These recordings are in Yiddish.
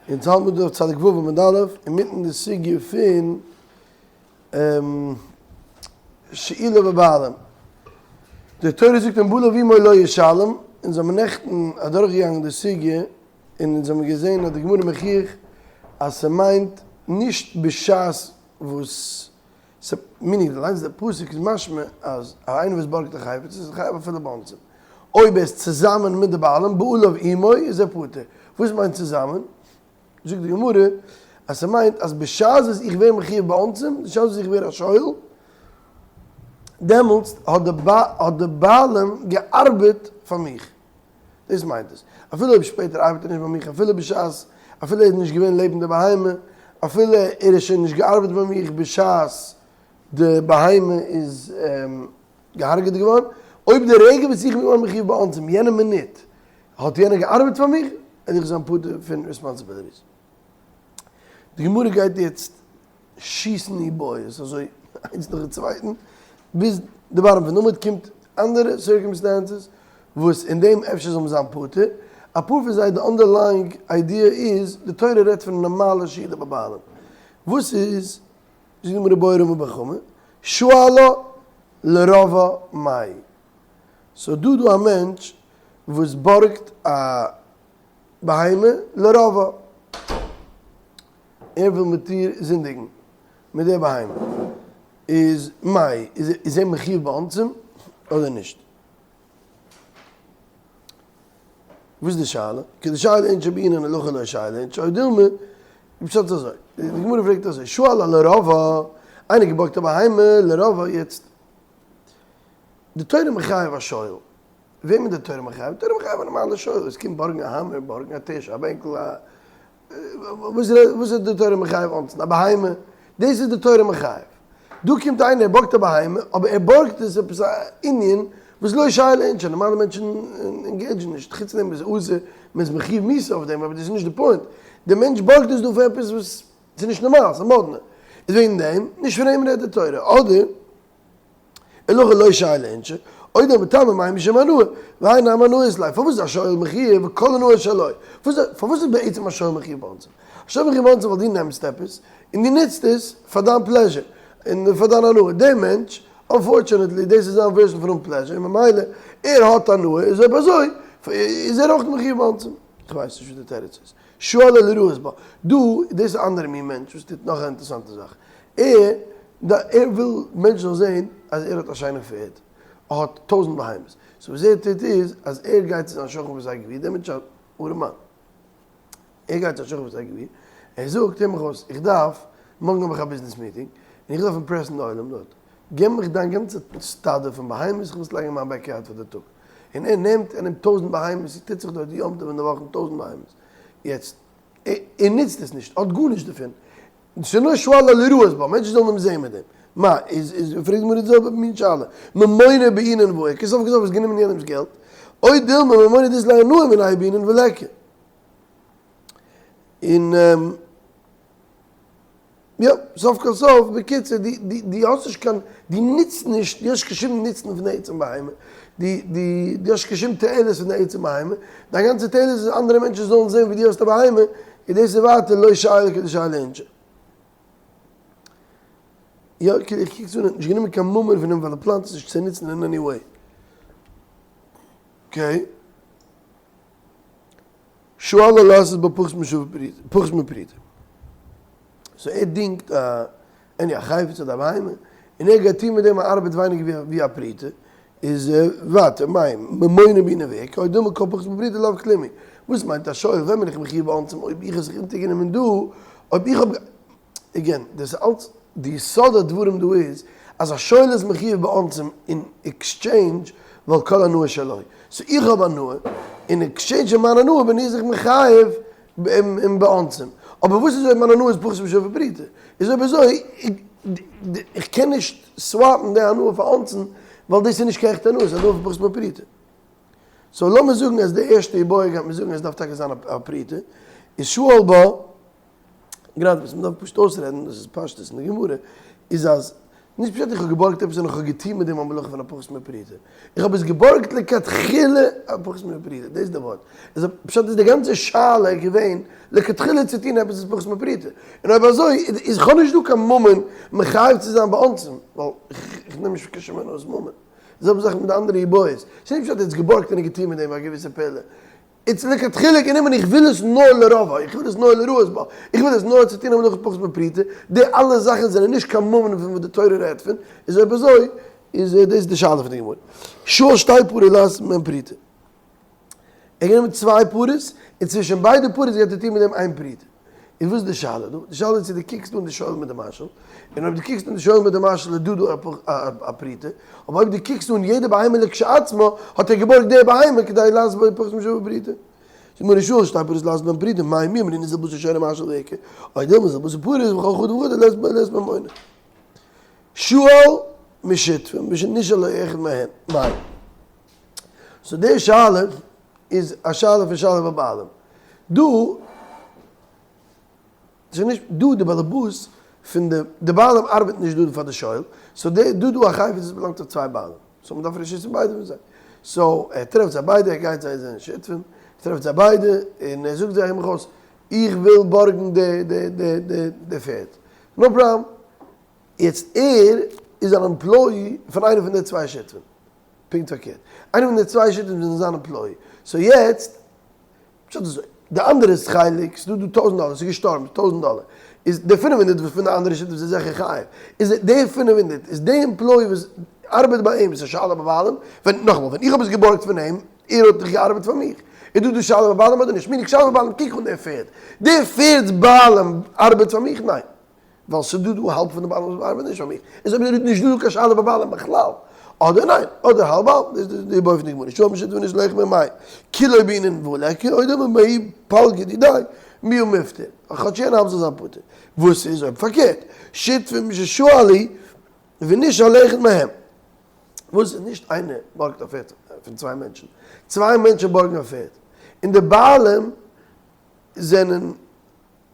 אונז האלט מיר דא אויף צדיק ו' עמוד א', אינמיטן די סוגיא פון שאילה בבעלים. די תורה זאגט אם בעליו עמו לא ישלם, אונז האבן נעכטן אדורכגעגאנגען די סוגיא, און אונז האבן געזען אז די גמרא מוכיח אז ס'מיינט נישט בשעת וואס meaning די ליינסט די פסוק איז משמע אז איינער וואס בארגט א חפץ איז חייב אפילו באונסים. אויב ער איז צוזאמען מיט די בעלים בעליו עמו איז ער פטור. וואס מיינט צוזאמען? זאגט די גמרא אז ס'מיינט אז בשעת וואס איך ווער מחויב באונסים, בשעת וואס איך ווער א שואל, דעמאלטס האט די בעלים געארבעט פאר מיך. דאס מיינט עס. אפילו אויב שפעטער ארבעט ער נישט ביי מיך, אפילו בשעת, אפילו ער איז נישט געווען לעבן די בהמה, אפילו ער איז שוין נישט געארבעט ביי מיך בשעת די בהמה איז געהארגעט געווארן, אויב די רגע וואס איך בין געווארן מחויב באונסים, יענע מינוט, האט יענער געארבעט פאר מיך, וועל איך זיין פטור פון responsibilities. די גמרא גייט יעצט שיסן איבעיות אזוי איינס נאכן צווייטן, ביז די bottom פון עמוד קומט אנדערע circumstances וואס אין דעם אפשר זאל מען זיין פטור, אפאר פון זיי די underlying idea איז די תורה רעדט פון נארמאלע שאילה בבעלים, וואס איז זאגט די גמרא בעי רמי בר חמא שאלה לרבעה מאי, סאו דא דא א מענטש וואס בארגט א בהמה לרבעה. ער וויל מיט איר זינדיגן, מיט דער בהמה, איז מאי, איז ער מחויב באונסים אדער נישט? וואס איז די שאלה? כדשאיל אינשי בעינן הלכה לא שאיל אינשי, או דילמא, די פשט איז אזוי, די גמרא פרעגט אזוי, שאלה לרבעה, איינער געבארגט א בהמה לרבעה, יעצט, די תורה מחייב א שואל, וועם איז די תורה מחייב? די תורה מחייב א נארמאלע שואל, עס קומט בארגן א האמער, בארגן א טיש, א בענקל, א וואס איז די תורה מחייב אונסין? א בהמה? דאס איז די תורה מחייב. דא קומט איינער ער בארגט א בהמה, אבער ער בארגט עס עפעס א ענין וואס לא שייר לאינשי, נארמאלע מענטשן engage ן נישט, חוץ דעם איז אסור, מען איז מחויב מיתה אויף דעם, אבער דאס איז נישט די point. די מענטש בארגט עס דא פאר עפעס וואס איז נישט נארמאל, ס'איז מאדנע. איז וועגן דעם, נישט פון אים רעדט די תורה. אדער. הלכה לא שייר לאינשי, אוי דער מטמא מיין משום הנאה, והאי נמי הנאה אית ליה, פארוואס איז א שואל מחויב וכל הנאה שלו? פארוואס איז בעצם א שואל מחויב באונסים? א שואל מחויב באונסים ווייל דו נעמסט עפעס און דו נוצט עס פאר דיין pleasure און פאר דיין הנאה, דער מענטש unfortunately דאס איז זיין version פון האבן pleasure און ממילא ער האט הנאה איז אויב אזוי איז ער אויך מחויב באונסים. כ'ווייס נישט וואס די תירוץ איז. שאלה לרעות בה. דא דאס איז א אנדערע מין מענטש וואס טוט נאך א אינטערעסאנטע זאך. ער ער וויל מענטשן זאלן זען אז ער האט א שיינע פערד, ער האט טויזענט בהמות. so וואס ער טוט איז אז ער גייט צו זיין שכן וואס איז א גביר, דער מענטש איז א ארעמאן. ער גייט צו א שכן וואס איז א גביר, ער זאגט, הער מיך אויס, איך דארף, מארגן האב איך א ביזנעס meeting, און איך דארף impress ן די עולם דארט. געב מיך דיין גאנצע סטאדע פון בהמות, איך וויל עס לייגן אין מיין backyard פאר די טאג. און ער נעמט, ער נעמט טויזענט בהמות, עס טוט זיך דארט די יום טוב און די וואכן טויזענט בהמות. יעצט, ער נוצט עס נישט, ער האט גארנישט דערפון. ס'איז נאר שאלה לראות בה, מענטשן זאלן אים זען מיט דעם. מה, איז, איז, פרעגט די גמרא די זעלבע מין שאלה. ממונא בעינן והא איכא, סוף כל סוף האסט גענומען יענעמ'ס געלט. או דילמא ממונא דאית ליה הנאה מיניה בעינן וליכא. און. יא, סוף כל סוף, בקיצור, דו דו דו האסט נישט קיין, דו נוצט נישט, דו האסט נישט קיין שום נוצן פון די עצם בהמה, דו דו דו האסט נישט קיין שום תועלת פון די עצם בהמה, דיין גאנצע תועלת איז אנדערע מענטשן זאלן זען ווי דו האסט א בהמה, און דאס איז ווייטער לא שאלה כדשאלה אינשי. יא, כאילו איך קוק עס אן, ער האט נישט גענומען קיין ממון פון אים ווייל ער פלאנט עס נישט צו נוצן אין any way. okay. שאלה לעשות בה פחות מפרוטה. so ער דינגט א עני א חפץ אדער א בהמה, און ער גייט טון מיט דעם א ארבעט ווייניגער ווי א פרוטה, איז ווייטער מאי ממונא בעינן ואיכא, או דילמא כל פחות מפרוטה לאו כלום הוא. וואס מיינט א שואל ווען בין איך מחויב באונסים אויב איך האב זיך אונטערגענומען דא, אויב איך האב again, דאס איז אלץ די יסוד הדברים דא איז אז א שואל איז מחויב באונסים אין exchange ווייל כל הנאה שלו. so איך האב הנאה, אין exchange פון מיין הנאה בין איך זיך מחייב אין באונסים. אבער וואס איז אויב מיין הנאה איז פחות משווה פרוטה? איז אויב אזוי, איך קען נישט swap ן די הנאה פאר אונסים ווייל דאס איז נישט קיין עכטע הנאה, ס'איז הנאה פון פחות מפרוטה. so לאמיר זאגן אז די ערשטע איבעיא גייט מיר זאגן אז עס דארף טאקע זיין א פרוטה, איז שואל בה, גראדע וואס מ'דארף פשוט אויסרעדן, דאס איז פשטות אין די גמרא, איז אז. נישט פשט איך האב געבארגט עפעס און איך האב געטון מיט דעם א מלאכה פון א פחות מפרוטה. איך האב עס געבארגט לכתחילה א פחות מפרוטה, דאס איז די ווארט. איז פשט איז די גאנצע שאלה געווען לכתחילה צו טון עפעס איז פחות מפרוטה. און אויב אזוי איז איך האב נישט דא קיין ממון מחייב צו זיין באונסים, ווייל איך נעם נישט קיין שום הנאת ממון. די זעלבע זאך מיט די אנדערע איבעיות. ס'איז נישט פשט ער האט עס געבארגט און געטון מיט דעם א געוויסע פעולה. איצט לכתחילה גענומען איך וויל עס נאר לרוב, איך וויל עס נאר לראות בה, איך וויל עס נאר צו טון א מלאכת פחות מפרוטה, די אלע זאכן זענען נישט קיין ממון פון וואס די תורה רעדט פון, איז אויב אזוי איז דאס די שאלה פון די גמרא. שאל שתי פרות לעשות מהן פרוטה. ער האט גענומען צוויי פרות און צווישן ביידע פרות גייט ער טון מיט דעם איין פרוטה. איז וואס איז די שאלה דא? די שאלה איז צו דו קוקסט אן די שואל מיט די משל, און אויב דו קוקסט אן די שואל מיט די משל איז דא דא א פרוטה, אבער אויב דו קוקסט אן יעדע בהמה לכשעצמה, האט ער געבארגט די בהמה כדי לעשות בה פחות משוה פרוטה. זאגט מיר שואל שתי פרות לעשות בהן פרוטה, מאי מי אמרינן זיל בתר שור ומשל ליכא, או דילמא זיל בתר פרות וכל חדא וחדא לית בה ממונא. שואל משותפים ונשאל לאחד מהם, מאי. so די שאלה איז א שאלה פון שאלה בבעלים. דא ס'איז נישט דא די באלעבאס פון די די בעלים ארבעט נישט דא פאר די שואל, so די דא דא א חפץ וואס באלאנגט צו צוויי בעלים, so מ'דארף רשות פון ביידע פון זיי, so ער טרעפט זיי ביידע ער גייט זיי זענען שותפים, ער טרעפט זיי ביידע און ער זאגט זיי הער מיך אויס איך וויל בארגן די די די די די פערד, no problem, יעצט ער איז אן employee פון איינע פון די צוויי שותפים, פונקט פארקערט, איינע פון די צוויי שותפים זענען זיין employee, so יעצט פשט אזוי, די אנדערע חלק, ס'איז דא דא טויזנט דאלער, ס'איז געשטארבן, טויזנט דאלער, איז די פינף הונדערט וואס פון די אנדערע שותף איז זיכער חייב, איז די פינף הונדערט איז די employee וואס ארבעט ביי אים, איז א שאלה בבעלים, ווען, נאכאמאל, ווען איך האב עס געבארגט פון אים, ער האט דאך געארבעט פאר מיך, איז דא די שאלה בבעלים אדער נישט, מיניג שאלה בבעלים, קוק אן די פערד, די פערד'ס בעלים ארבעט פאר מיך? ניין. ווייל ס'דא דא האלב פון די בעלים וואס ארבעט נישט פאר מיך, איז אויב איז נישט דא קיין שאלה ביי בעלים בכלל, אדער ניין, אדער האלב האלב, דאס איז די באופן די גמרא, שואל משותף ונישט לחם ומאי, כולו בעינן וליכא, אדער ממאי פלגא דידיה, מיהו מיפטר, כאטש יענע האלב זאל זיין פטור, וואס איז אויב פארקערט, שותפים ששאלו ונשאל אחד מהם, וואס איז נישט איינער בארגט א פערד פון צוויי מענטשן, צוויי מענטשן בארגן א פערד, און די בעלים זענען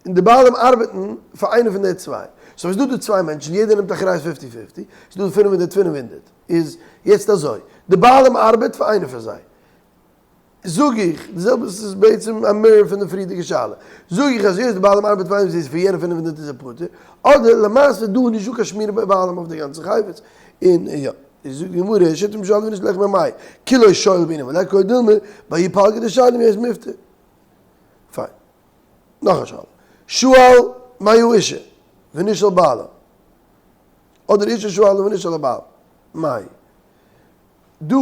און די בעלים ארבעטן פאר איינע פון די צוויי. so איז דא דא צוויי מענטשן, יעדער נעמט אחריות fifty fifty, איז דא פינף הונדערט פינף הונדערט. איז יעצט אזוי, די בעלים ארבעט פאר איינע פון זיי. זאג איך, די זעלבע ס'איז בעצם א mirror פון די פריערדיגע שאלה. זאג איך אז היות די בעלים ארבעט פאר איינעם איז פאר יענע פינף הונדערט איז ער פטור, אדער למעשה איז דא נישטא קיין שמירה ביי בעלים אויף די גאנצע חפץ. און יא, איז זאגט די גמרא, שותפים ששאלו ונשאל אחד מהם מאי, כולו שואל בעינן וליכא או דילמא, בההיא פלגא דשאלו מיהא מיפטר. פיין. נאך א שאלה. שואל מהאשה ונשאל בעלה. אדער אשה שואלה ונשאל הבעל. מאי. דא,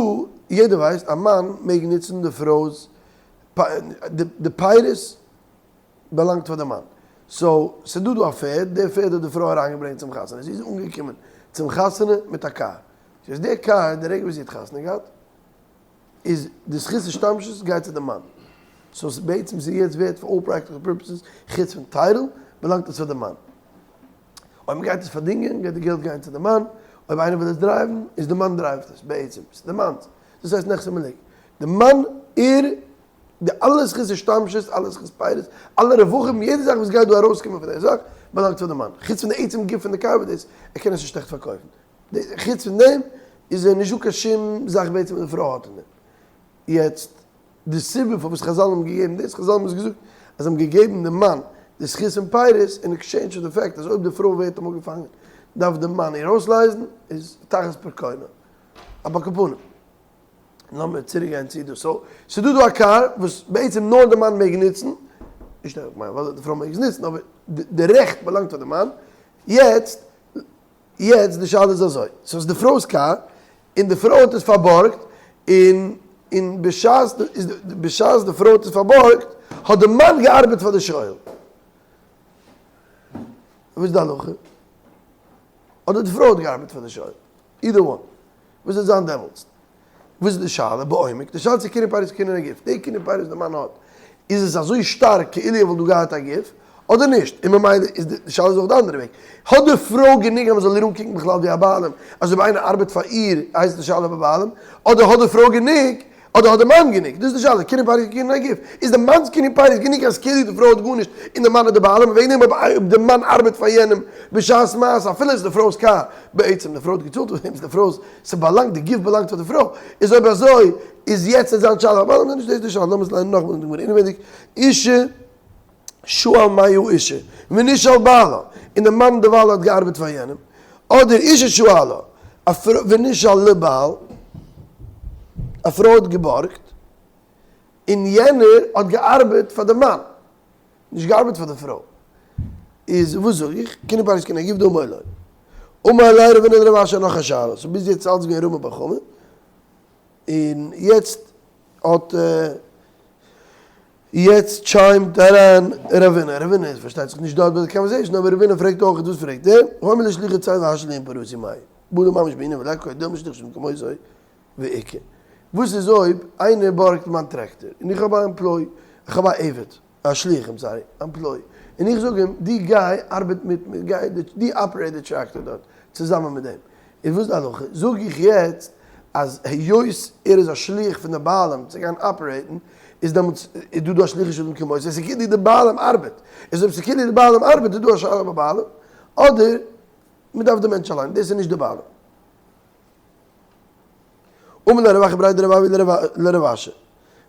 יעדער ווייסט, א מאן מעג נוצן די פרוי'ס, די פירות באלאנגט פאר די מאן. so, ס'דא דא א פערד, די פערד האט די פרוי אריינגעברענגט צום חתונה. זי איז אנגעקומען צום חתונה מיט א קאר. יעצט די קאר, די רגע וואס זי האט חתונה געהאט, איז די זכות השתמשות גייט צו די מאן. so בעצם ס'איז יעצט ווערט for all practical purposes חוץ פון title באלאנגט עס פאר די מאן. אויב מ'גייט עס פארדינגען גייט די געלט גיין צו די מאן, אויב איינער וויל עס דרייוון איז די מאן דרייווט עס בעצם, ס'איז די מאנ'ס. דאס הייסט נכסי מלוג. די מאן ער די אלע זכות השתמשות, אלע זכות פירות, אלע רווחים, יעדע זאך וואס גייט דא ארויסקומען פון די זאך באלאנגט פאר די מאן. חוץ פון די עצם גוף פון די קאר וואס דאס ער קען עס נישט עכט פארקויפן. חוץ פון דעם איז ער נישט דא קיין שום זאך בעצם וואס די פרוי האט אין דעם. יעצט די סיבה פארוואס חזל האבן געגעבן דאס, חזל האבן עס געזאגט אז זיי האבן געגעבן דעם מאן די זכות פון פירות אין exchange פאר די fact אז אויב די פרוי ווערט אמאל געפאנגען דארף די מאן איר אויסלייזן, איז תחת פרקונה. אבער על כל פנים, לאמיר צוריק גיין צו דאס. so, ס'איז דא דא א קאר וואס בעצם נאר די מאן מעג נוצן, נישט איך מיין ווייל די פרוי מעג עס נוצן, אבער די רעכט באלאנגט פאר די מאן, יעצט יעצט די שאלה איז אזוי, סאיז די פרוי'ס קאר, און די פרוי האט עס פארבארגט, און און בשעת איז בשעת די פרוי האט עס פארבארגט, האט די מאן געארבעט פאר די שואל. וואס איז די הלכה? אדער די פרוי האט געארבעט פאר די שואל? either one. וואס וועט זיין דעמאלטס? וואס איז די שאלה בעומק? די שאלה צו קינוי פירות איז קינוי הגוף. די קינוי פירות וואס די מאן האט, איז עס אזוי שטארק כאילו ער וואלט דא געהאט א גוף, אדער נישט? און ממילא איז די שאלה איז אויך די אנדערע וועג. האט די פרוי גענוג אז מען זאל איר אנקוקן בכלל ווי א בעלים, אז אויב איינער ארבעט פאר איר הייסט די שאלה בבעלים, אדער האט די פרוי גענוג. אדער האט די מאן גענוג? דאס איז די שאלה, קנין פירות כקנין הגוף. איז די מאנ'ס קנין פירות גענוג אז כאילו די פרוי האט גארנישט און די מאן איז די בעלים און וועגן דעם אויב די מאן ארבעט פאר יענעם בשעת מעשה אפילו עס איז די פרוי'ס קאר, בעצם די פרוי האט געצאלט פאר דעם, ס'איז די פרוי'ס, ס'באלאנגט, די גוף באלאנגט פאר די פרוי, איז אויב אזוי איז יעצט איז זיין שאלה א בעלים אדער נישט דאס איז די שאלה, לאמיר עס ליינען נאכאמאל אין די גמרא אינעווייניג, אשה שאל מאה אשה ונשאל בעלה, און די מאן דערווייל האט געארבעט פאר יענעם, אדער אשה שאלה א פרוי ונשאל לבעל, א פרוי האט געבארגט און יענער האט געארבעט פאר די מאן, נישט געארבעט פאר די פרוי, איז וואס זאג איך, קנין פירות כקנין הגוף דמי לא. אמר ליה רבינא לרב אשי נאך א שאלה, סאו ביז יעצט איז אלץ געווען רמי בר חמא, און יעצט האט יעצט chime ט אריין רבינא, רבינא איז פארשטייט זיך נישט דארט ביי די conversation, אבער רבינא פרעגט אויך, וואס פרעגט ער? האומר לשליחו צא והשל לי עם פרתי מאי בעי ממש בעינן וליכא דילמא שליח שאדם כמותו ואיכא. וואס איז אויב איינער בארגט מיין טרעקטער און איך האב א employee, איך האב א עבד, א שליח I'm sorry, employee, און איך זאג אים דו גיי ארבעט מיט מיר, גיי דו operate די טרעקטער דארט צוזאמען מיט דעם, איז וואס די הלכה? זאג איך יעצט אז היות ער איז א שליח פון די בעלים צו גיין operate ן, איז דעמאלטס איז דא דא א שליח של אדם כמותו, עס איז כאילו די בעלים ארבעט, איז אויב ס'איז כאילו די בעלים ארבעט איז דא א שאלה ביי בעלים, אדער מ'דארף די מענטש אליין, דאס איז נישט די בעלים. אמר ליה רב אחא בריה דרב אבהו לרב אשי,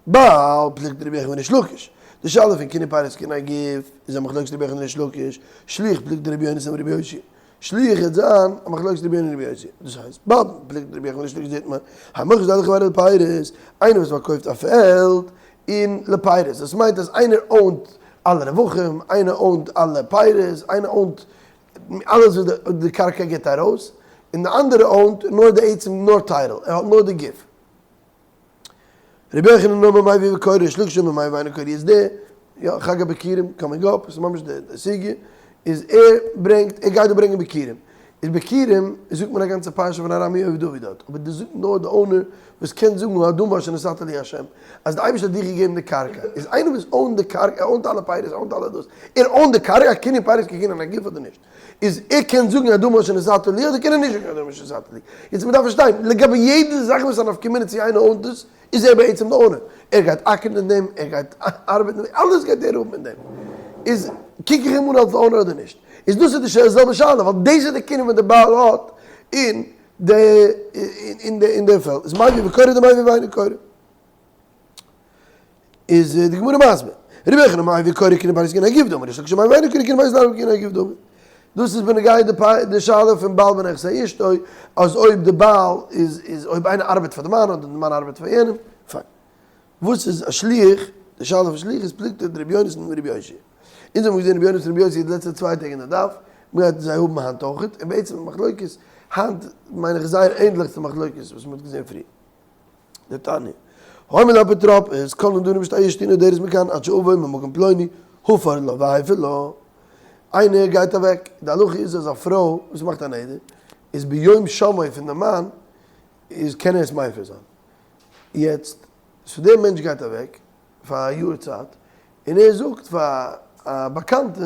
בעל פלוגתא דרבי יוחנן וריש לקיש, די שאלה פון קנין פירות כקנין הגוף איז א מחלוקת רבי יוחנן און ריש לקיש, שליח פלוגתא דרבי יונתן ורבי יוסי, שליח וועט זיין א מחלוקת רבי יונה און רבי יוסי, דאס הייסט, בעל פלוגתא דרבי יוחנן וריש לקיש זעט מען, המוכר שדה לחבירו לפירות, איינער וואס פארקויפט א פעלד און לפירות, דאס מיינט אז איינער own ט אלע רווחים, איינער own ט אלע פירות, איינער own ט אלעס וואס די קרקע גיבט ארויס, און די אנדערע own ט נאר די עצם נאר title, ער האט נאר די גוף. רבי יוחנן אמר מביא וקורא, ריש לקיש אמר מביא ואינו קורא איז די, יא, חג הביכורים coming up, עס איז ממש די סוגיא, איז ער ברענגט, ער גייט דא ברענגען ביכורים, איז ביכורים זאגט מען א גאנצע פרשה פון ארמי אובד אבי דארט, אבער דאס זאגט נאר די owner וואס קען זאגן האדמה אשר נתת לי השם, אז די אייבערשטער האט דיך געגעבן די קרקע, איז איינער וואס own ט די קרקע, ער own ט אלע פירות, ער own ט אלע דאס, ער own ט די קרקע, קנין פירות כקנין הגוף אדער נישט? איז ער קען זאגן האדמה אשר נתת לי אדער קען ער נישט זאגן האדמה אשר נתת לי? יעצט מ'דארף פארשטיין, לגבי יעדע זאך וואס א נפקא מינה צו איינער own ט עס, איז ער בעצם די owner, ער גייט אקערן אין דעם, ער גייט ארבעטן אין דעם, אלעס גייט ער האבן אין דעם, איז קוק איך אים אן אלס די owner אדער נישט? איז דאס איז די זעלבע שאלה, ווייל דאס איז די קנין וואס די בעל האט אין די אין די פעלד, איז מביא וקורא דמביא ואינו קורא. איז די גמרא מסביר, רבי יוחנן מביא וקורא קנין פירות כקנין הגוף דמי, ריש לקיש מביא ואינו קורא קנין פירות לאו כקנין הגוף דמי. דאס איז בנוגע די שאלה פון בעל בנכסי אשתו, אז אויב די בעל איז איז אויב איינער ארבעט פאר די מאן אדער די מאן ארבעט פאר יענעם, פיין. וואס איז א שליח? די שאלה פון שליח איז פלוגתא דרבי יונתן און רבי יאשיה. אונז האבן געזען רבי יונתן און רבי יוסי די לעצטע צוויי טעג אין די דף, מ'גייט זיי האבן היינט אויכעט, און בעצם די מחלוקת היינט מיין איך איז זייער ענדליך צו מחלוקת וואס מ'האט געזען פריער. דתניא, האומר לאפוטרופוס, כל נדרים שתהא אשתי נודרת מכאן עד שאבוא ממקום פלוני, הפר לה והפר לה. איינער גייט אוועק, די הלכה איז אז א פרוי וואס מאכט א נדר, איז ביום שמעו פון די מאן, איז קען ער עס מפר זיין. יעצט, so דער מענטש גייט אוועק פאר א יאר צייט, און ער זאגט פאר א באקאנטע,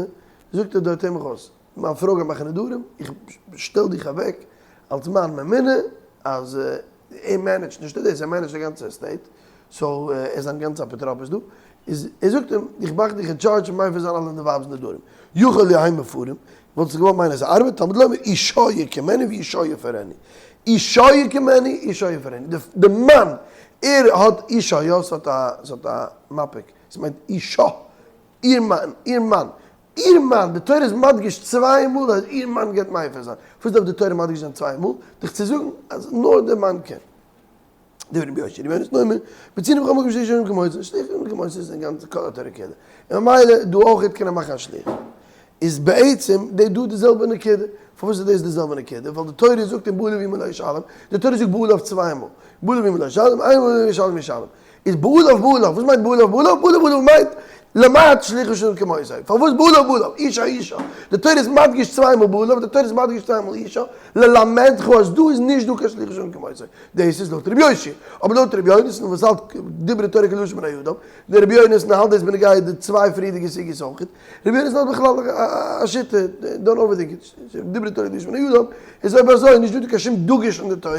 זאגט ער דארט הער מיך אויס, מיין פרוי גייט מאכן נדרים, איך שטעל דיך אוועק אלס מיין ממונה אז ער manage ט נישט נאר דאס, ער manage ט די גאנצע estate, so ער איז זיין גאנצע אפוטרופוס דא, איז ער זאגט אים, איך מאך דיך אין טשארדזש פון מפר זיין אלע די ווייב'ס נדרים, יכול יהא מופרים, וואלסטו געוואלט מיינען אז עס ארבעט, תלמוד לומר אישה יקימנו ואישה יפרנו, אישה יקימנו אישה יפרנו, די מאן ער האט אישה, יא ס'האט א ס'האט א מפיק, ס'מיינט אישה, איר מאן, איר מאן, איר מאן, די תורה איז מדגיש צוויי מאל אז איר מאן גייט מפר זיין, וואס דארף די תורה מדגיש זיין צוויי מאל? דיך צו זאגן אז נאר דער מאן קען. דברי רבי יוסי, רבי יונתן אומר, מצינו בכל מקום שליח שאדם כמותו, שליח שאדם כמותו איז אין גאנצע כל התורה כולה, און ממילא דא אויך קען ער מאכן א שליח. איז בעצם די דא די זעלבע נקודה, פארוואס איז דאס די זעלבע נקודה? ווייל די תורה זאגט אין בעליו ואמו לא ישלם, די תורה זאגט בעליו צוויי מאל, בעליו ואמו לא ישלם, איינמאל ישלם ישלם. איז בעליו בעליו, וואס מיינט בעליו בעליו? בעליו בעליו מיינט. למעט שלוחו של אדם כמותו. פארוואס בעליו בעליו, אישה אישה? די תורה איז מדגיש צוויי מאל בעליו, די תורה איז מדגיש צוויי מאל אישה, ללמדך אז דא איז נישט דא קיין שלוחו של אדם כמותו. דאס איז לויט רבי יאשיה. אבער לויט רבי יונתן וואס האלט דברי תורה כלשון בני אדם, דער רבי יונתן האלט דאס בנוגע די צוויי פריערדיגע סוגיות אויך. רבי יונתן האט בכלל א שיטה, don't overthink it, דברי תורה כלשון בני אדם, איז אויב אזוי נישט דא קיין שום דגוש אין די תורה,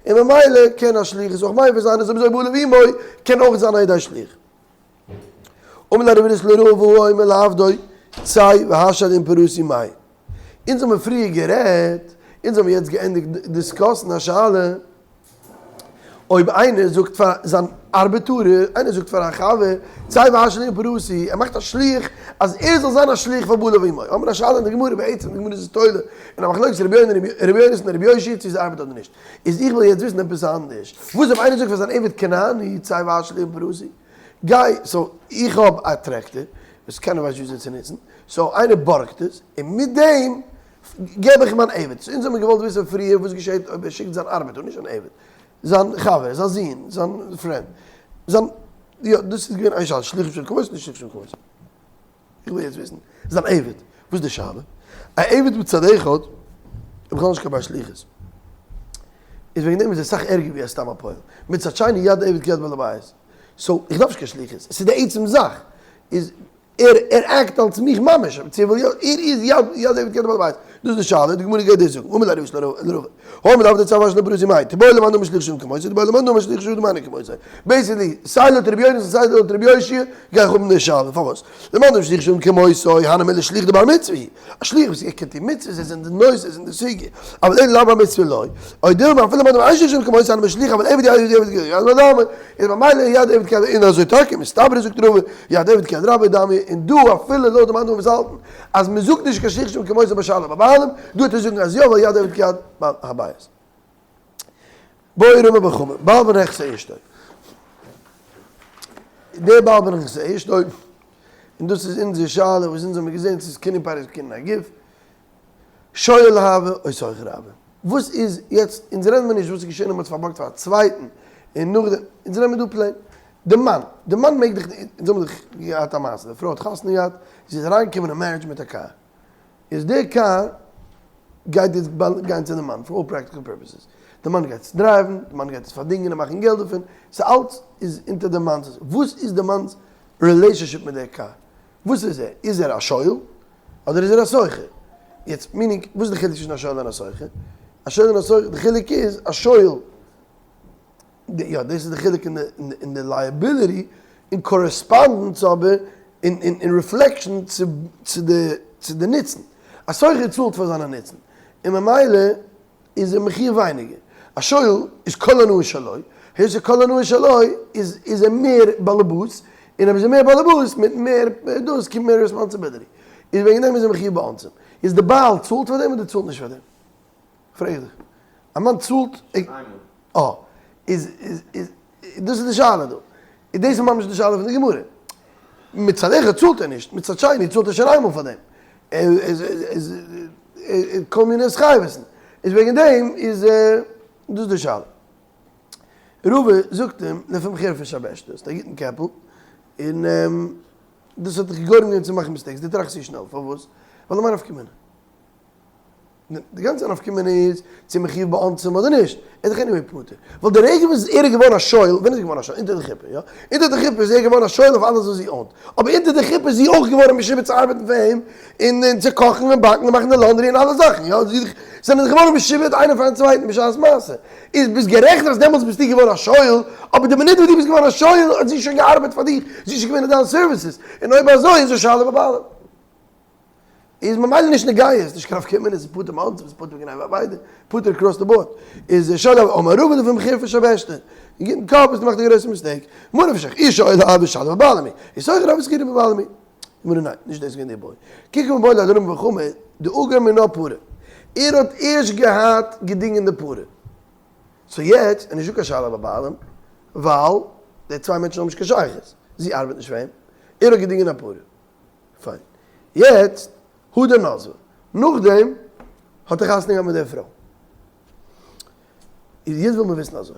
און ממילא קען א שליח אויך מפר זיין, איז אויב אזוי בעליו אמו קען אויך זיין על ידי שליח. אמר ליה רב יונתן לרבא האומר לעבדו צא והשאל עם פרתי מאי. אונז האבן פריער גערעדט, אונז האבן יעצט געענדיגט discuss ן א שאלה, אויב איינער זאגט פאר זיין ארבעטארער, איינער זאגט פאר א חבר, צא והשאל עם פרתי, ער מאכט א שליח אז ער זאל זיין א שליח פאר בעליו אמו. האבן מיר א שאלה אין די גמרא, בעצם די גמרא איז עס תולה אין א מחלוקת רבי יונתן און רבי יאשיה צו עס ארבעט אדער נישט. איז איך וויל יעצט וויסן עפעס אנדערש, וואס אויב איינער זאגט פאר זיין עבד כנעני צא והשאל עם פרתי, גיי, so איך האב א טרעקטער וואס קיינער ווייסט נישט וויאזוי צו נוצן, so איינער בארגט עס, און מיט דעם געב איך מיין עבד, so אונז האבן געוואלט וויסן פריער וואס געשעט אויב ער שיקט זיין ארבעטער, נישט זיין עבד, זיין חבר, זיין זון, זיין friend, זיין, יא דאס איז געווען איין שאלה, שלוחו של כמותו נישט שלוחו של כמותו. איך וויל יעצט וויסן, זיין עבד, וואס איז די שאלה? א עבד מצד אחד איז בכלל נישט קיין בעל שליחות, איז וועגן דעם איז ער אסאך ערגער ווי א סתם א פועל, מצד שני יד עבד כיד בעל הבית, so איך דארף נישט קיין שליחות, עס איז די עצם זאך, איז ער ער act אלס מיך ממש, צו ער וויל יא, ער איז יד יד עבד כיד בעל הבית, דאס איז די שאלה, די גמרא גייט דאס זאגן, אמר ליה רב יוסף לרבא, האמר לעבדו צא והשאל עם פרתי מאי, תיבעי למאן דאמר שלוחו של אדם כמותו, תיבעי למאן דאמר שלוחו של אדם אינו כמותו. basically, סיי לויט רבי יונתן סיי לויט רבי יאשיה, גיי איך האבן די שאלה, פארוואס? למאן דאמר שלוחו של אדם כמותו, הני מילי שליח דבר מצוה הוא. א שליח וואס ער קען טון מצוות, ער איז אין די נושא, איז אין די סוגיא. אבל אלא לאו בר מצוה לא. או דילמא אפילו למאן דאמר אין שלוחו של אדם כמותו, הני מילי שליח אבל עבד יד עבד כיד רבו דמי. איז ממילא יד עבד כיד, און אזוי טאקע, מסתברא זאגט רבא, יד עבד כיד רבו דמי, און דא אפילו לויט די מאן דאמר וואס האלטן אז מען זאגט נישט קיין שלוחו של אדם כמותו בשאלה בבעלים, דא וועט ער זאגן אז יא ווייל יד עבד כיד בעל הבית. בעי רמי בר חמא, בעל בנכסי אשתו. דער בעל בנכסי אשתו, און דאס איז אונזער שאלה וואס אונז האבן געזען צו איז קנין פירות קנין הגוף, שואל הוה או שוכר הוה. וואס איז יעצט, אונז רעדן מיר נישט וואס איז געשען אויב מען האט פארבארגט פאר א צווייטן, און נאכדעם, אונז רעדן מיר דא plain, די מאן, די מאן מעג דאך, אונז האבן דאך געהאט א מעשה, די פרוי האט חתונה געהאט, זי איז אריינגעקומען אין marriage מיט א קאר, איז די קאר גייט יעצט גיין צו די מאן for all practical purposes, די מאן גייט עס drive ן, די מאן גייט עס פארדינגען און מאכן געלט דערפון, ס'אלץ איז אונטער די מאנ'ס, וואס איז די מאנ'ס relationship מיט די קאר? וואס איז ער? איז ער א שואל אדער איז ער א שוכר? יעצט meaning וואס איז די חילוק צווישן א שואל און א שוכר? א שואל און א שוכר, די חילוק איז א שואל יא דאס איז די חילוק אין די liability אין correspondence אבער אין reflection צו די נוצן. א שוכר צאלט פאר זיינע נוצן און ממילא איז ער מחיוב ווייניגער. א שואל איז כל הנאה שלו, היות ס'איז כל הנאה שלו איז ער מער באלעבאס, און אויב איז ער מער באלעבאס מיט מער דאס קומט מער responsibility. איז וועגן דעם איז ער מחיוב באונסים. איז די בעל צאלט פאר דעם אדער צאלט נישט פאר דעם? פרעג איך דיך. א מאן צאלט. אה. איז איז איז דאס איז די שאלה דא. איז דאס איז ממש די שאלה פון די גמרא. מצד אחד צאלט ער נישט, מצד שני צאלט ער שוין איינמאל פאר דעם. איז איז כל מיני התחייבות'ן. איז וועגן דעם איז דאס די שאלה. רבא זאגט אים לפום חרפא שבשתא, האסט א גוטן קעפל, און דאס האט דיך גורם געווען צו מאכן mistakes, דו טראכסט צו שנעל, פארוואס? ווייל למאי נפקא מינה? די גאנצע נפקא מינה איז צו מחיוב באונסים אדער נישט, ער איז דאך anyway פטור, ווייל די רגע וואס ער איז געווארן א שואל, ווען איז ער געווארן א שואל? אונטער די חופה, יא? אונטער די חופה איז ער געווארן א שואל אויף אלעס וואס זי own ט, אבער אונטער די חופה איז זי אויך געווארן משועבד צו ארבעטן פאר אים, און און צו קאכן און באקן און מאכן די laundry און אלע זאכן, יא? זיי זענען דאך געווארן משועבד איינער פארן צווייטן בשעת מעשה, איז ביסט גערעכט אז דעמאלטס ביסטו געווארן א שואל, אבער די מינוט וואס דו ביסט געווארן א שואל האט זי שוין געארבעט פאר דיך, זי איז שוין געווען אין דיין services, און אויב אזוי איז זי שאלה בבעלים. איז ממילא נישט נוגע, איז נישט קיין נפקא מינה, איז פטור מאונסים, איז פטור מגניבה ואבידה, פטור across the board. איז שואל אמר רבא לפום חרפא שבשתא, אין גוטן קאפ האסטו געמאכט א גרויסע mistake, ממה נפשך, אשה שואל הוה שאלה בבעלים היא, איז שוכר הוה שכירה בבעלים היא. גמרא ניין, נישט דאס איז געווען די איבעיא. קוק מיבעי ליה לרמי בר חמא, דאגר מינה פרה. ער האט ערשט געהאט געדינגען די פרה. so יעצט איז נישטא קיין שאלה בבעלים, ווייל די צוויי מענטשן האבן נישט קיין שייכות, זי ארבעט נישט פאר אים, ער האט געדינגען א פרה. פיין. יעצט, הדר נזבה. נאכדעם האט ער חתונה געהאט מיט דער פרוי. איז יעצט וויל מען וויסן אזוי.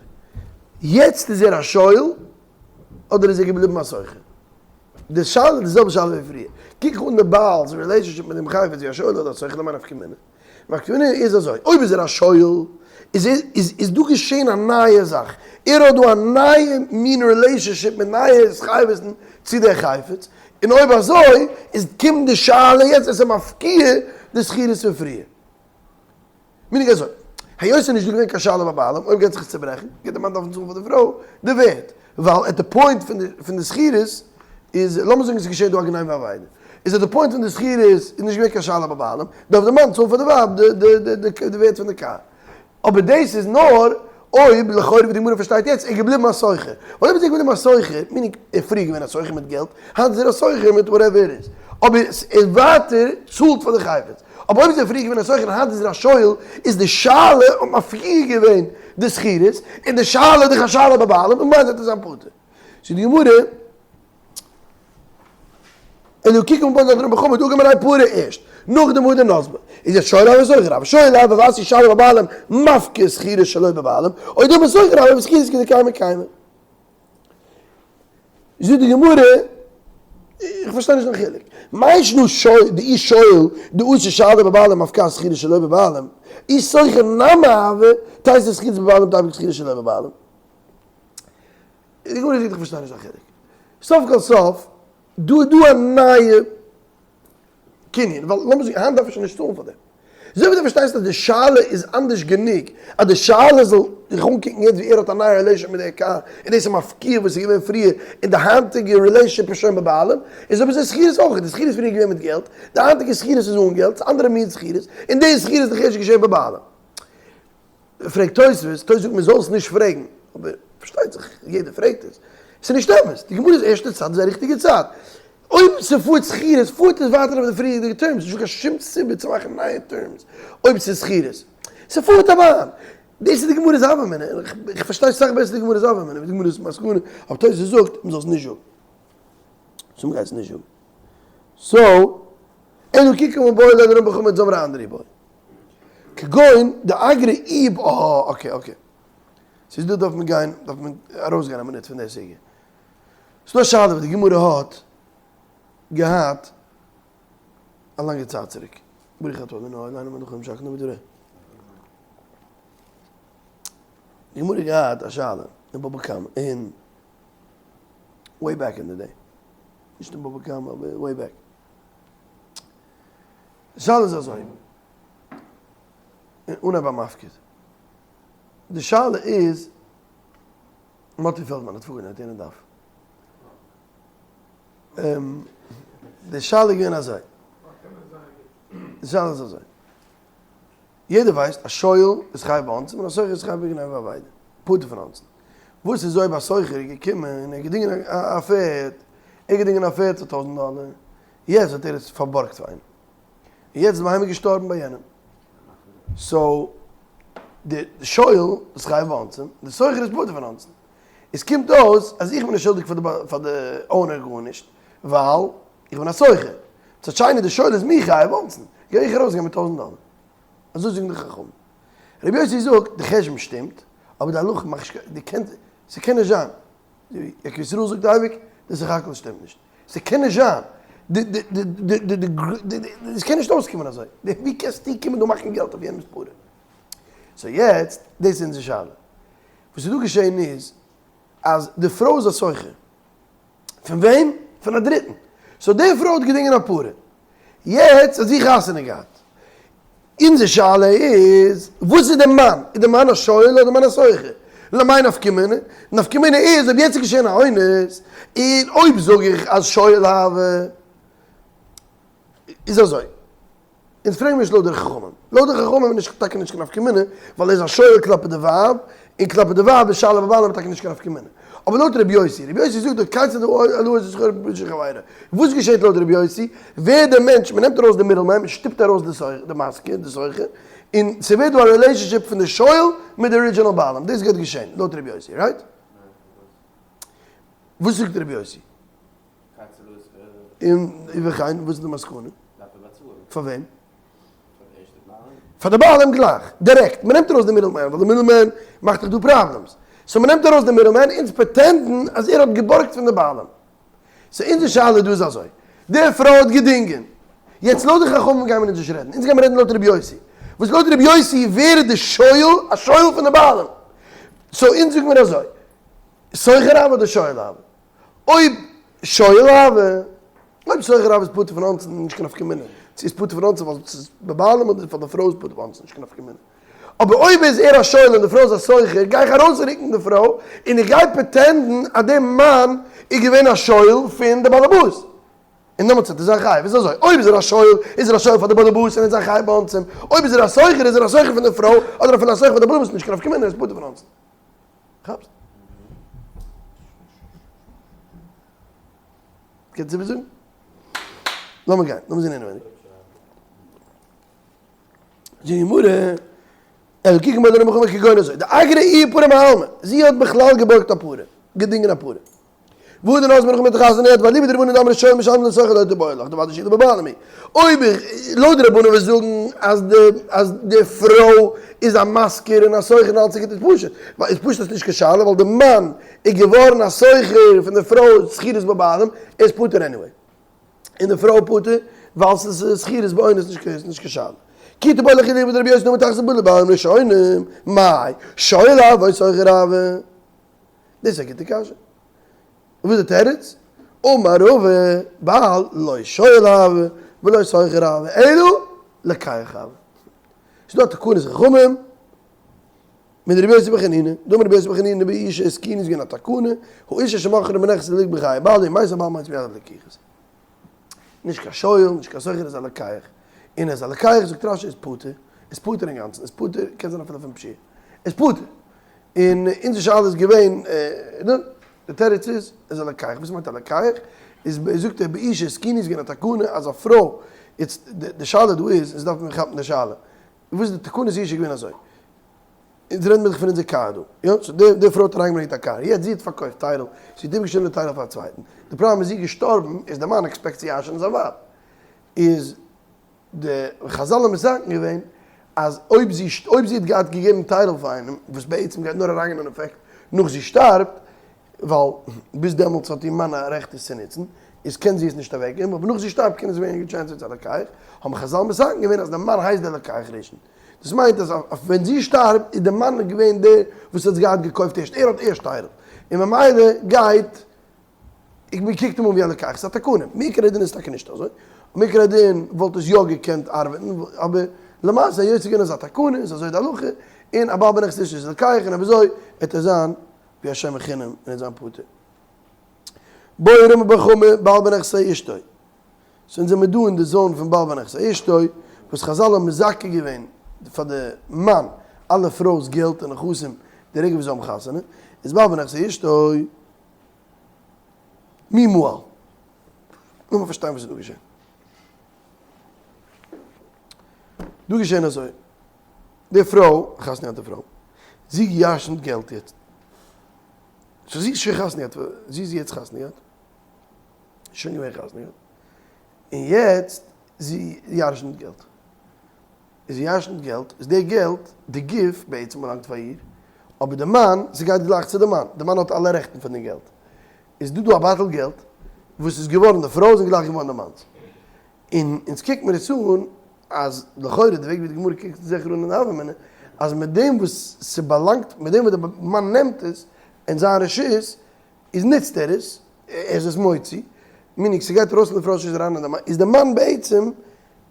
יעצט איז ער א שואל, אדער איז ער געבליבן א שוכר? די שאלה איז די זעלבע שאלה ווי פריער. קוק אן די בעל'ס relationship מיט דעם חפץ ווי א שואל אדער א שוכר למאי נפקא מינה. נפקא מינה איז אזוי, אויב איז ער א שואל, איז איז דא געשען א נייע זאך, ער האט דא א נייע מין relationship מיט נייע התחייבות'ן צו דער חפץ, און אויב אזוי איז קומט די שאלה יעצט עס איז מפקיע די שכירות פון פריער. meaning אזוי, היות ס'איז נישט דא געווען קיין שאלה ביי בעלים, אויב גייט זיך עס צוברעכן, גייט די מאן דארפן צאלן פאר די פרוי די ווערט, ווייל at the point פון די שכירות איז, לאמיר זאגן עס איז געשען דא א גניבה ואבידה, איז at the point פון די שכירות איז נישט געווען קיין שאלה ביי בעלים, דארף די מאן צאלן פאר די ווייב די ווערט פון די קאר. אבער דאס איז נאר אויב, לכאורה ווי די גמרא פארשטייט יעצט, ער איז געבליבן א שוכר. ווייל אויב איז ער געבליבן א שוכר, meaning ער איז פריער געווען א שוכר מיט געלט, היינט איז ער א שוכר מיט whatever איז. אבער ער ווייטער צאלט פאר די חפץ. אבער אויב איז ער פריער געווען א שוכר און היינט איז ער א שואל, איז די שאלה אויב מפקיע געווען די שכירות, און די שאלה איז דאך א שאלה ביי בעלים, און ממילא וועט ער זיין פטור. זאגט די גמרא, אלא קוק אן פון דער בחור דא געמען א פאר ערשט נאך דעם אדער נאזבע איז ער שואל אבער זוכר אבער שואל אבער וואס איז שאלה בבעלים מפקיר שכירות שלא בבעלים אוי דער זוכר אבער שכירות כדי קיימא קיימא זאגט די גמרא איך פארשטיי נישט דעם חילוק מאי שנא שואל די איש שואל די אויס שאלה בבעלים מפקיר שכירות שלא בבעלים איש זוכר נמי הווה טייס שכירות בבעלים תפק שכירות שלא בבעלים די גמרא זאגט איך פארשטיי נישט דיין חילוק. סוף כל סוף דא איז דא א נייע קנין, ווייל לאמיר זאגן היינט דארף איך שוין נישט צאלן פאר דעם. אזוי ווי דו פארשטייסט אז די שאלה איז אנדערש גענוג אז די שאלה זאל זיך אנקוקן יעצט ווי ער האט א נייע relationship מיט די קאר און דאס איז מפקיר וואס איז געווען פריער און די היינטיגע relationship איז שוין בבעלים, איז אויב אזוי שכירות אויך, די שכירות פריער איז געווען מיט געלט, די היינטיגע שכירות איז אן געלט, ס'איז אנדערע מין שכירות, און די שכירות איז דאך ערשט געשען בבעלים. פרעגט תוספות, תוספות זאגט מען זאל עס נישט פרעגן, אבער פארשטייט זיך יעדער פרעגט עס, עס איז נישט אמת, די גמרא'ס ערשטע צד איז א ריכטיגע צד, אויב ס'פארט שכירות פארט עס ווייטער אויף די פריערדיגע terms, נישטא קיין שום סיבה צו מאכן נייע terms אויב ס'איז שכירות, ס'פארט א באן, דאס איז די גמרא'ס הוה אמינא, איך פארשטיי סאך בעסער די גמרא'ס הוה אמינא ווי די גמרא'ס מסקנא, אבער תוספות זאגט מען זאל עס נישט זאגן, סאו מ'גייט עס נישט זאגן, סאו, אלא קוקן מיר בוי לרמב ם מיט זאמר א אנדערע בוי. כגון דאגרא איב אהא okay okay ס'איז דא דארף מען גיין דארף מען ארויסגיין א מינוט פון די סוגיא. ס'דא א שאלה וואס די גמרא האט געהאט א לאנגע צייט צוריק. ברוך אתה אדוני אלהינו מלך העולם שהכל נהיה בדברו. די גמרא האט געהאט א שאלה אין בבא קמא אין way back in the day. נישט אין בבא קמא אבער way back. די שאלה איז אזוי, אנהייב א מפקיד. די שאלה איז, מאטי פעלדמאן האט פארגעלערנט יענע דף. די שאלה איז געווען אזוי, די שאלה איז אזוי, יעדער ווייסט א שואל איז חייב באונסין און א שוכר איז חייב בגניבה ואבידה, פטור פון אונסין. וואס איז אויב א שוכר איז געקומען און ער האט געדינגען א פערד, ער האט געדינגען א פערד פאר טויזנט דאלער, יעצט האט ער עס פארבארגט פאר איינעם, און יעצט איז די בהמה געשטארבן ביי יענעם, so די שואל איז חייב באונסין, די שוכר איז פטור פון אונסין. עס קומט אויס אז איך בין נישט שולדיג פאר די owner גארנישט, ווייל איך בין א שוכר. מצד שני די שואל איז מיר חייב באונסין, גיי איך ארויסגיין מיט טויזנט דאלער. אזוי זאגן די חכמים. רבי יוסי זאגט, די חשבון שטימט, אבער די הלכה מאכט נישט קיין, די קענסט, ס'קען נישט זיין. יקר ישראל זאגט אייביג, די סך הכל שטימט נישט. ס'קען נישט זיין. די די די די די די די ס'קען נישט אויסקומען אזוי. ווי קענסטו קומען דא מאכן געלט אויף יענעמ'ס פרה? so יעצט, דאס איז אונזער שאלה. וואס איז דא געשען איז, אז די פרוי איז א שוכר. פון וועם? פון א דריטן. so די פרוי האט געדינגען א פרה. יעצט האט זי חתונה געהאט. אונזער שאלה איז, וואס איז די מאן? איז די מאן א שואל אדער די מאן א שוכר? למאי נפקא מינה? נפקא מינה איז אויב יעצט איז געשען א אונס, און אויב זאג איך אז שואל הוה, איז אזוי. אונז פרעגן נישט לויט די חכמים. לויט די חכמים איז נישט טאקע נישט קיין נפקא מינה, ווייל ער איז א שואל כלפי די ווייב, און כלפי די ווייב איז שאלה בבעלים טאקע נישט קיין נפקא מינה. אבער לויט רבי יוסי, רבי יוסי זאגט דאך כיצד העלאת שכר בשביל חברו. וואס געשעט לויט רבי יוסי? ווערט דער מענטש, מען נעמט ארויס די middle man, מען שטופט ארויס די שוכר, די משכיר, די שוכר, און ס'ווערט דא א relationship פון די שואל מיט די original בעלים. דאס גייט געשען לויט רבי יוסי, right? וואס זאגט רבי יוסי? און ובכן, וואס איז די מסקנא? פאר וועם? פאר די בעלים גלייך, דירעקט, מען נעמט ארויס די middle man, ווייל די middle man מאכט דאך דא problems, so מען נעמט ארויס די middle man, אונז pretend ן אז ער האט געבארגט פון די בעלים. so אונזער שאלה דא איז אזוי, די פרוי האט געדינגען, יעצט לויט די חכמים גייען מיר אונז נישט רעדן, אונז גיימיר רעדן לויט רבי יוסי, וואס לויט רבי יוסי ווער איז די שואל? א שואל פון די בעלים, so אונז זאג מיר אזוי, שוכר הוה אדער שואל הוה? אויב שואל הוה, אויב שוכר הוה איז פטור פון אונסין נישט קיין נפקא מינה צו איז פטור פון אונסין ווייל ס'איז בבעלים אדער פאר די פרוי איז פטור פון אונסין נישט קיין נפקא מינה. אבער אויב איז ער א שואל און די פרוי איז א שוכר גיי איך ארויסרוקן די פרוי און איך גיי pretend ן אז די מאן איז געווען א שואל פון די באלעבאס און דעמאלטס וועט ער זיין חייב. איז אזוי אויב איז ער א שואל איז ער א שואל פאר די באלעבאס און ער וועט זיין חייב באונסים, אויב איז ער א שוכר איז ער א שוכר פון די פרוי אדער אפילו א שוכר פון די באלעבאס נישט קיין נפקא מינה ער איז פטור פון אונסים. כאפסט? קענסט איבער זאגן? לאמיר גיין, לאמיר זען אינעווייניג. זאגט די גמרא, אלא קוק מיר דער מחמד כגון אזוי, די אגרא אי פרה מעלמא, זי האט בכלל געבארגט א פרה, געדינגען א פרה. והא דנאז מנחם מיט חתונה געהאט ואליבא דרבנן דאמרי שואל משלם לשוכר לא תיבעי לך דודאי שאילו בבעלים היא. אויב איך, לויט די רבנן וואס זאגן אז די אז די פרוי איז א משכיר און א שוכר און אלץ איז גוט איז פשוט, ווייל איז פשוט אז ס'נישט קיין שאלה ווייל די מאן איז געווארן א שוכר פון די פרוי שכירות בבעלים איז פטור anyway. און די פרוי פטור ווייל ס'איז שכירות באונס נישט קיין נישט קיין שאלה. כי תיבעי לך אליבא דרבי יוסי דאמר תחזיר לבעלים ראשונים, מאי שואל הוה שוכר הוה. דאס איז א גוטע קשיא. וואס איז די תירוץ? אמר רבא, בעל לא שואל הוה ולא שוכר הוה, אלא לוקח הוה. ס'איז דא א תקנת חכמים מיט רבי יוסי בר חנינא, דאמר רבי יוסי בר חנינא באשה התקינו איז געווען א תקנה, האשה שמכרה בנכס ללקוח בחיי בעלה אם מת הבעל מוציא מיד הלקוחות. נישט קיין שואל, נישט קיין שוכר, איז א לוקח. און איז א לוקח, זאגט רש"י, איז פטור. איז פטור אינגאנצן. איז פטור, קען זיין אפילו פון פשיעה. איז פטור. און אונזער שאלה איז געווען, נו, די תירוץ איז, איז א לוקח. וואס מיינט א לוקח? איז זאגט ער, באשה התקינו איז געווען א תקנה אז א פרוי, יעצט די שאלה דא איז, אונז דארפן מיר כאפן די שאלה, וואס איז די תקנה איז געווען אזוי, אונז רעדן מיר דאך פון אונזער קאר דא, יא? so די די פרוי האט אריינגעברענגט א קאר, יעצט זי האט פארקויפט title, זי האט איבערגעשריבן די title פאר א צווייטן, די פראבלעם איז זי איז געשטארבן, איז די מאן expect צו ירש'ענען זיין ווייב, איז די חזל האבן מתקן געווען אז אויב זי אויב זי האט געהאט געגעבן title פאר איינעם, וואס בעצם גייט נאר אריינגיין אין עפעקט נאך זי שטארבט, ווייל ביז דעמאלטס האט איר מאן א רעכט עס צו נוצן, איז קען זי עס נישט אוועקגעבן, אבער נאך זי שטארבט קען עס ווערן גע transfer ט צו א לוקח, האבן חזל מתקן געווען אז די מאן הייסט דער לוקח ראשון. דאס מיינט אז ווען זי שטארבט איז די מאן געווען דער וואס האט עס געהאט געקויפט ערשט, ער האט ערשט title, און ממילא גייט, מען קוקט אים אן ווי א לוקח, ס'איז א תקנה, מעיקר הדין איז טאקע נישט אזוי, מעיקר הדין וואלט עס יא געקענט ארבעטן, אבער למעשה היות ס'איז געווען אזא תקנה איז אזוי די הלכה, און א בעל בנכס איש איז לוקח און אויב אזוי וועט ער זיין ווי א שומר חינם און וועט זיין פטור. בעי רמי בר חמא בעל בנכסי אשתו. so אונז זעמיר דא אין די zone פון בעל בנכסי אשתו, וואס חזל האבן מזכה געווען פאר די מאן אלע פרוי'ס געלט און נכסים די רגע וואס זיי האבן חתונה, איז בעל בנכסי אשתו מי מעל. לאמיר פארשטיין וואס איז דא געשען. דא געשען אזוי, די פרוי, חתונה געהאטע פרוי, זי ירשנ'ט געלט יעצט. so זי איז שוין חתונה געהאט, זי איז יעצט חתונה געהאט. שוין געווען חתונה געהאט, און יעצט זי ירשנ'ט געלט, און זי ירשנ'ט געלט, איז די געלט, די גוף בעצם באלאנגט פאר איר, אבער די מאן, ס'גייט גלייך צו די מאן, די מאן האט אלע רעכטן פון די געלט, איז דא דא א באטל געלט, וואס איז געווארן די פרוי'ס און גלייך געווארן די מאנ'ס, און אונז קוקט מיר עס אן, אז לכאורה די וועג ווי די גמרא קוקט זיכער אן אין הוה אמינא, אז מיט דעם וואס ס'באלאנגט, מיט דעם וואס די מאן נעמט עס אין זיין רשות, איז נוצט ער עס, ער איז עס מוציא, meaning ס'גייט ארויס פון די פרוי'ס רשות אריין אין די מאן, איז די מאן בעצם,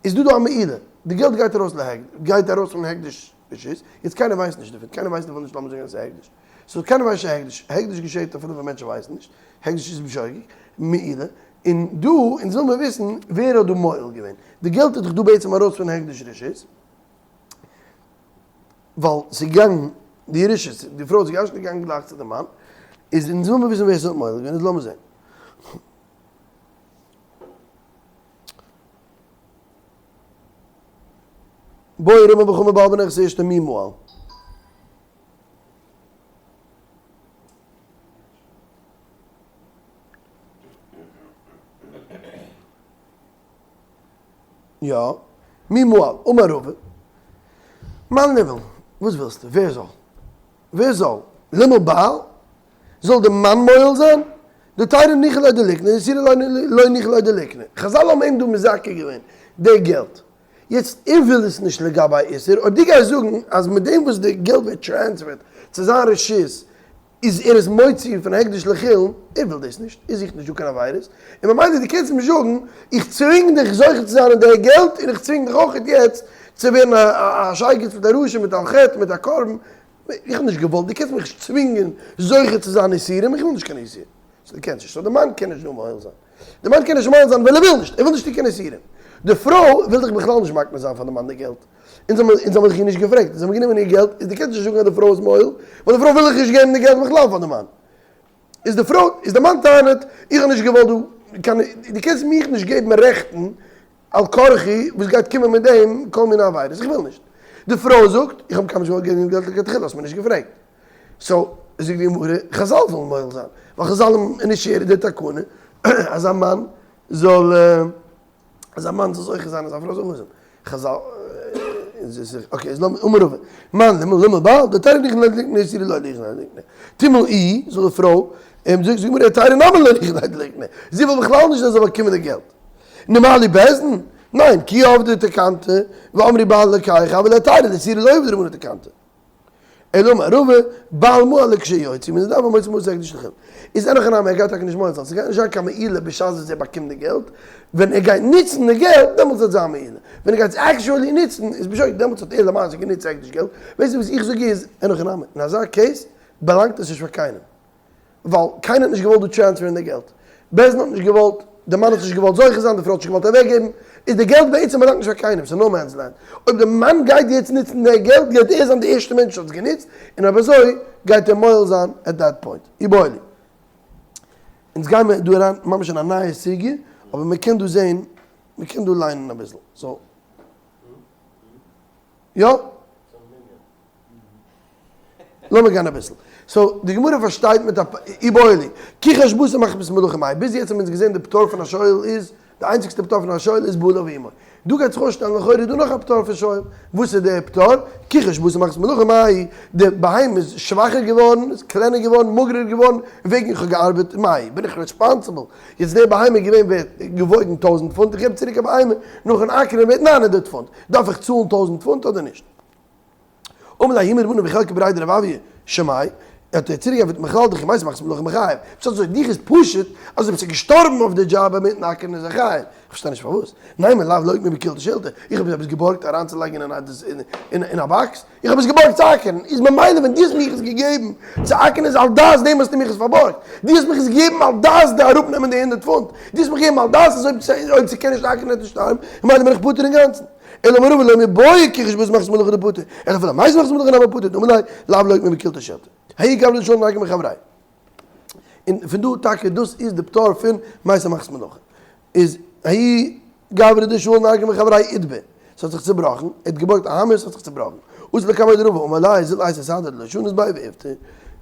איז דא דא א מעילה, די געלט גייט ארויס להקדש, גייט ארויס פון הקדש רשות, יעצט קיינער ווייסט נישט דערפון, קיינער ווייסט דערפון נישט לאמיר זאגן אז עס איז הקדש, so קיינער ווייסט נישט הקדש, הקדש געשעט אפילו ווען מענטשן ווייסן נישט, הקדש איז בשוגג, מעילה, און דא, אונז וויל מיר וויסן ווער האט דא מועל געווען, די געלט איז דאך דא בעצם ארויס פון הקדש רשות, ווייל ס'איז געגאנגען די ירושה, די פרוי האט זיך גע'ירש'נט איז געגאנגען גלייך צו די מאן, איז אונז וויל מיר וויסן ווער ס'האט מועל געווען, איז לאמיר זען. בעי רמי בר חמא בעל בנכסי אשתו מי מעל. יא, מי מעל, אמר רבא, מאן לימעול, וואס ווילסטו, ווער זאל? ווער זאל? לימעול בעל? זאל די מאן מועל זיין? דהיתרא ניחא ליה דליקני, איסורא לא ניחא ליה דליקני. חזל האבן אים דא מזכה געווען די געלט. יעצט ער וויל עס נישט לגבי איסור, אויב דו גייסט זאגן אז מיט דעם וואס די געלט ווערט transferred צו זיין רשות איז ער עס מוציא פון הקדש לחולין, ער וויל דאס נישט, ער זוכט נישט דא קיין עבירות, און ממילא דו קענסט אים נישט זאגן איך צווינג דיך זוכה צו זיין אין די געלט און איך צווינג דיך אויך יעצט צו ווערן א שייגעץ מיט א רשע מיט א חטא מיט א קרבן, איך האב נישט געוואלט, דו קענסט מיך נישט צווינגען זוכה צו זיין איסורים, איך וויל נישט קיין איסור. סאו דו קענסט נישט, סאו די מאן קען נישט דא מועל זיין. די מאן קען נישט מועל זיין ווייל ער וויל נישט, ער וויל נישט טון קיין איסורים. די פרוי וויל דאך בכלל נישט מקנה זיין פאר די מאן די געלט. אונז האבן אונז האבן דאך איר נישט געפרעגט, אונז האבן גענומען איר געלט, איז דו קענסט נישט זאגן אז די פרוי איז מועל, ווייל די פרוי וויל דאך נישט געבן די געלט בכלל פאר די מאן. איז די פרוי, איז די מאן טענה'ט, איך האב נישט געוואלט דא קיין, דו קענסט מיך נישט געבן רעכטן על כרחי וואס גייט קומען מיט דעם כל מיני עבירות, איך וויל נישט. די פרוי זאגט, איך האב קיינמאל נישט געוואלט געבן געלט לכתחילה, האסט מיר נישט געפרעגט. so זאגט די גמרא, חזל זאלן מועל זיין, ווייל חזל האבן initiated די תקנה אז א מאן זאל אז א מאן זאל זוכה זיין אז א פרוי זאל מוזן. חזל okay איז לאמיר אמר רבא, מאן דמל למל בעל, דהיתרא ניחא ליה דליקני איסורא לא ניחא ליה דליקני. תימהול איהי, זאל די פרוי אים זאגט די גמרא, היתרא נמי לא ניחא ליה דליקני. זי וויל בכלל נישט אז ער זאל באקומען די געלט. נימהלו בית דין? ניין, כי עבדי תקנתא, ואמרי בעל לוקח הוה ליה היתרא, לאיסורא לא עבדי רבנן תקנתא. אלא אמר רבא, בעל מעל לכשיוציא, מנדבה מוציא מעות הקדש לחולין. איז אין הכי נמי, ער גייט טאקע נישט מועל זיין, ס'גייט נישט זיין קיין מעילה בשעת וואס ער באקומט די געלט, ווען ער גייט נוצן די געלט, דעמאלטס וועט זיין מעילה. ווען ער גייט עס actually נוצן, איז בשוגג, דעמאלטס האט ער למעשה גענוצט הקדש געלט. ווייסטו וואס איך זאג איז, אין הכי נמי, אין אזא case באלאנגט עס נישט פאר קיינעם. ווייל קיינער האט נישט געוואלט דא transfer ן די געלט, בית דין האט נישט געוואלט, די מאן האט נישט געוואלט זוכה זיין, די פרוי האט נישט געוואלט אוועקגעבן, איז די געלט בעצם באלאנגט נישט פאר קיינעם, ס'איז no man's land, אויב די מאן גייט יעצט נוצן די געלט גייט ער זיין די ערשטע מענטש וואס האט עס גענוצט, און אויב אזוי גייט ער מועל זיין at that point. איבעיא להו. אונז גיימער דא אריין ממש אין א נייע סוגיא, אבער מען קען דא זען, מען קען דא ליינען אביסל, so. יא? לאמיר גיין אביסל. so די גמרא פארשטייט מיט א איבעיא להו. כחש בשר מחמת מלאכה מאי. ביז יעצט האבן אונז געזען די פטור פון א שואל איז, די איינציגסטע פטור פון א שואל איז בעליו עמו. דא גייט זיך אויסשטעלן לכאורה איז דא נאך א פטור פון שואל. וואס איז די פטור? כחש בתר מחמת מלאכה מאי. די בהמה איז שוואכער געווארן, איז קלענער געווארן, מאגערער געווארן, וועגן איך האב געארבעט מאי. בין איך responsible. יעצט די בהמה איז געווען ווערט, געוואויגן טויזענט פונט, איך געב צוריק א בהמה נאכן אקערן ווערט ניין הונדערט פונט. דארף איך צאלן טויזענט פונט אדער נישט? אמר ליה ההוא מרבנן רבי חלקיה בריה דרב אויא שמיה, האט ער צוריקגעענטפערט מכלל דכי מית מחמת מלאכה מיחייב, פשט אזוי דיך איז פשוט אז אויב עס איז געשטארבן אויף די דזשאב אינמיטן אקערן איז ער חייב, איך פארשטיי נישט פארוואס, נימא לאו לוקמיה בקילתא שילתא, איך האב עס עפעס געבארגט אריינצולייגן אין א box, איך האב עס געבארגט צו אקערן, איז ממילא ווען דו האסט מיך עס געגעבן צו אקערן איז על דעת דעם האסטו מיך עס פארבארגט, דו האסט מיך עס געגעבן על דעת די אראפנעמען די הונדערט פונט, דו האסט מיך געגעבן על דעת אז אויב ס'קען נישט אקערן וועט ער שטארבן, ממילא בין איך פטור אינגאנצן. אלא אמר רבא לא מיבעיא כחש בתר מחמת מלאכה דפטור, אלא אפילו מית מחמת מלאכה נמי פטור, דאמר ליה לאו לוקמיה בקילתא שילתא. ההוא גברא דשאל נרגא מחבריה. און פון דא טאקע דאס איז די פטור פון מתה מחמת מלאכה. איז ההוא גברא דשאל נרגא מחבריה איתבר, ס'האט זיך צובראכן, ער האט געבארגט א האמער ס'האט זיך צובראכן. אתא לקמיה דרבא אמר ליה זיל אייתי סהדי דלא שנית ביה ואיפטר,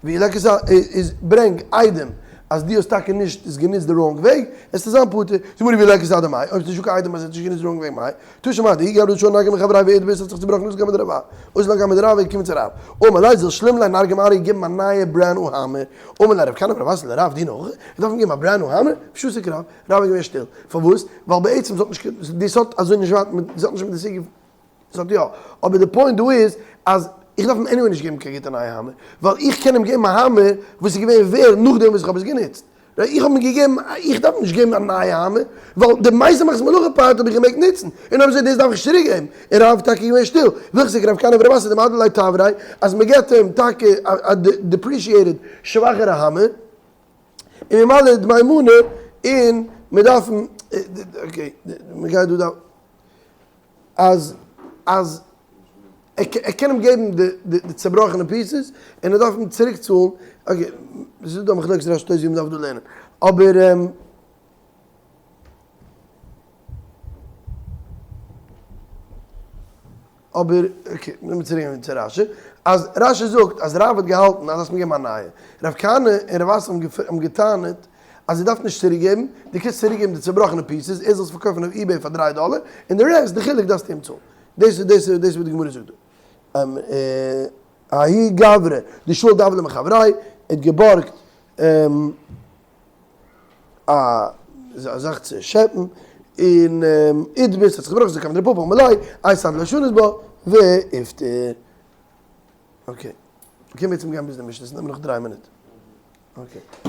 ואי ליכא איז ברענג עדים אז דו האסט טאקע נישט עס גענוצט די wrong וועג, עסטו זיין פטור. זאג מיר ואי ליכא סהדי מאי, אויב ס'נישטא קיין עדים אז ער האט נישט גענוצט די wrong וועג מאי, תא שמע דההוא גברא דשאל נרגא מחבריה ואיתבר ס'האט זיך צובראכן אתא לקמיה דרבא, אתא לקמיה דרב איז געקומען צו רב, אמר ליה זיל שלים ליה נרגא מארעא גיב אים א נייע brand new האמער, אמר ליה רב כהנא בר רב אסי לרב דינא הכי, איך דארף אים געבן א brand new האמער, ושתק רב, רב איז געווען שטיל, פארוואס? ווייל בעצם ס'האט נישט דאס האט אזוי נישט ווייט מיט דאס האט נישט מיט די סוגיא ס'האט יא, אבער די point דא איז אז איך דארף אים anyway נישט געבן קיין גוטע נייע האמער, ווייל איך קען אים געבן א האמער וואס איז געווען ווערד נאכדעם וואס איך האב עס גענוצט. איך האב אים געגעבן, איך דארף אים נישט געבן א נייע האמער, ווייל די מתה מחמת מלאכה part האב איך געמעגט נוצן, און אויב אזוי דאס דארף איך נישט צוריק געבן. און רב איז טאקע געווען שטיל. והלכתא כרב כהנא ורב אסי דמהדר ליה תבריה, אז מ'געבט אים טאקע א depreciated שוואכערע האמער, און ממילא דמי מנה, און מ'דארף אים, okay, מ'גייט דא דארף. אז אז ער קען אים געבן די צעבראכענע pieces און ער דארף אים צוריק צאלן, okay, עס איז דא א מחלוקת רש י תוס' ווי מען דארף דא לערנען, אבער אבער okay, לאמיר צוריק גיין צו רש י, אז רש י זאגט אז רב האט געהאלטן אז דארפסט מיר געבן א נייע, רב כהנא און רב אסי האבן געטענה'ט אז דו דארפסט נישט צוריק געבן, דו קענסט צוריק געבן די צובראכענע pieces, ער זאל עס פארקויפן אויף eBay פאר דריי דאלער, און די rest, די חילוק דארפסטו אים צאלן. דאס איז דאס איז דאס וואס די גמרא זאגט דא. ההוא גברא דשאל דבלא מחבריה, ער האט געבארגט. א זאך צו שעפן, און אידביס האט זיך געבראכן זאגט רב פפא אמר ליה אי סב לשנות בה ואיפטר. okay, מ'קען בעצם גיין ביז די משנה, ס'נעמט נאך דריי מינוט. okay.